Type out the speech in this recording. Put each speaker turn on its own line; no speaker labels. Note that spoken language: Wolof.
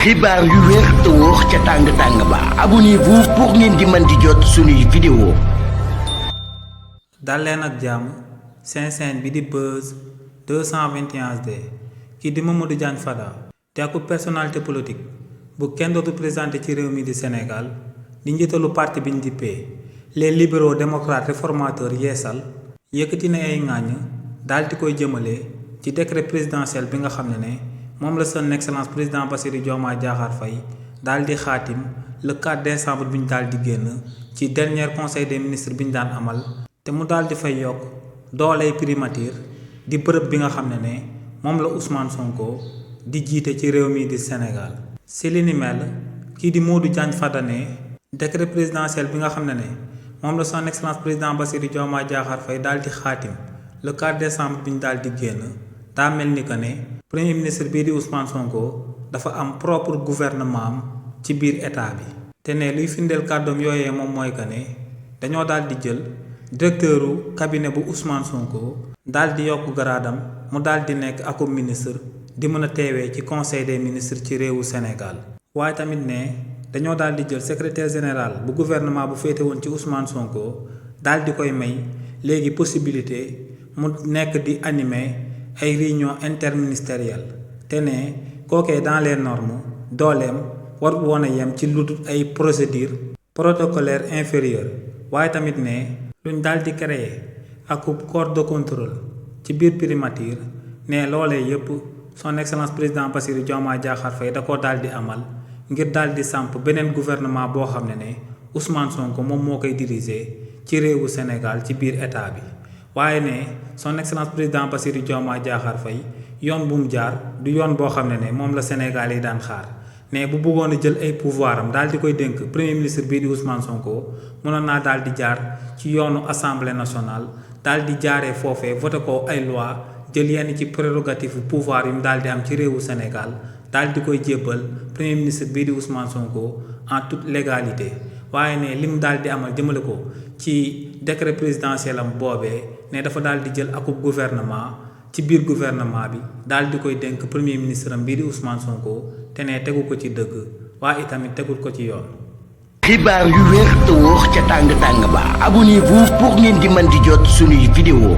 xibaar yu wér te wóor ca tàng ba abonnez-vous pour ngeen di mën di jot suñuy vidéo.
dal leen ak jàmm seen chaîne bi di Buzz 221 HD kii di Mamadou Diagne Fada te ak personnalité politique bu kenn dootu présenté ci réew mi di Sénégal di njiitalu parti bi ñu dippee les libéraux démocrates réformateurs yeesal yëkkati na ay ŋàññ daal di koy jëmale ci décret présidentiel bi nga xam ne moom la son excellence président Bassirou Diomaye Diakhar Faye daal di xaatim le 4 décembre bi ñu daal di génn ci dernier conseil des ministres bi ñu daan amal te mu daal di fay yokk dooley primature di bërëb bi nga xam ne moom la Ousmane Sonko di jiite ci réew mi di Sénégal. si li ni mel kii di Modou Diagne Fada ne décret présidentiel bi nga xam ne moom la son excellence président Bassirou Diomaye Diakhar Faye daal di xaatim le 4 décembre bi ñu daal di génn daa mel ni que ne premier ministre bii di Ousmane Sonko dafa am propre gouvernement am ci biir état bi te ne luy firndeel kàddoom yooyee moom mooy que ne dañoo daal di jël directeuru cabinet bu Ousmane Sonko daal di yokk garaadam mu daal di nekk ak ministre di mën a teewee ci conseil des ministres ci réewu Sénégal. waaye tamit ne dañoo daal di jël secrétaire général bu gouvernement bu féete woon ci Ousmane Sonko daal di koy may léegi possibilité mu nekk di animer ay réunion interministérielle te ne kookee dans les normes dooleem war woon a yem ci lu dul ay procédure protocolaire inférieure waaye tamit ne luñ daal di créer ak corps de contrôle ci biir primature ne loolee yépp son excellence président Bassirou Diomaye Diakhar Faye da ko daal di amal ngir daal di samp beneen gouvernement boo xam ne Ousmane Sonko moom moo koy diriger ci réewu Sénégal ci biir état bi. waaye ne son excellence président Bassirou Diomaye Diakhar Faye yoon bu mu jaar du yoon boo xam ne moom la Sénégal yi daan xaar ne bu bëggoon a jël ay pouvoir am daal di koy dénk premier ministre bii di Ousmane Sonko mënoon naa daal di jaar ci yoonu assemblée nationale daal di jaaree foofee voté ko ay loi jël yenn ci prérogative pouvoir yi mu daal di am ci réewu Sénégal daal di koy jébbal premier ministre bii di Ousmane Sonko en toute légalité. waaye ne li mu daal di amal jëmale ko ci décret présidentiel am boobee ne dafa daal di jël akub gouvernement ci biir gouvernement bi daal di koy dénk premier ministre am bii di Ousmane Sonko te ne tegu ko ci dëgg waaye itamit tegul ko ci yoon.
xibaar yu wér te wóor ca tàng ba abonnez-vous pour ngeen di mën di jot suñuy vidéo.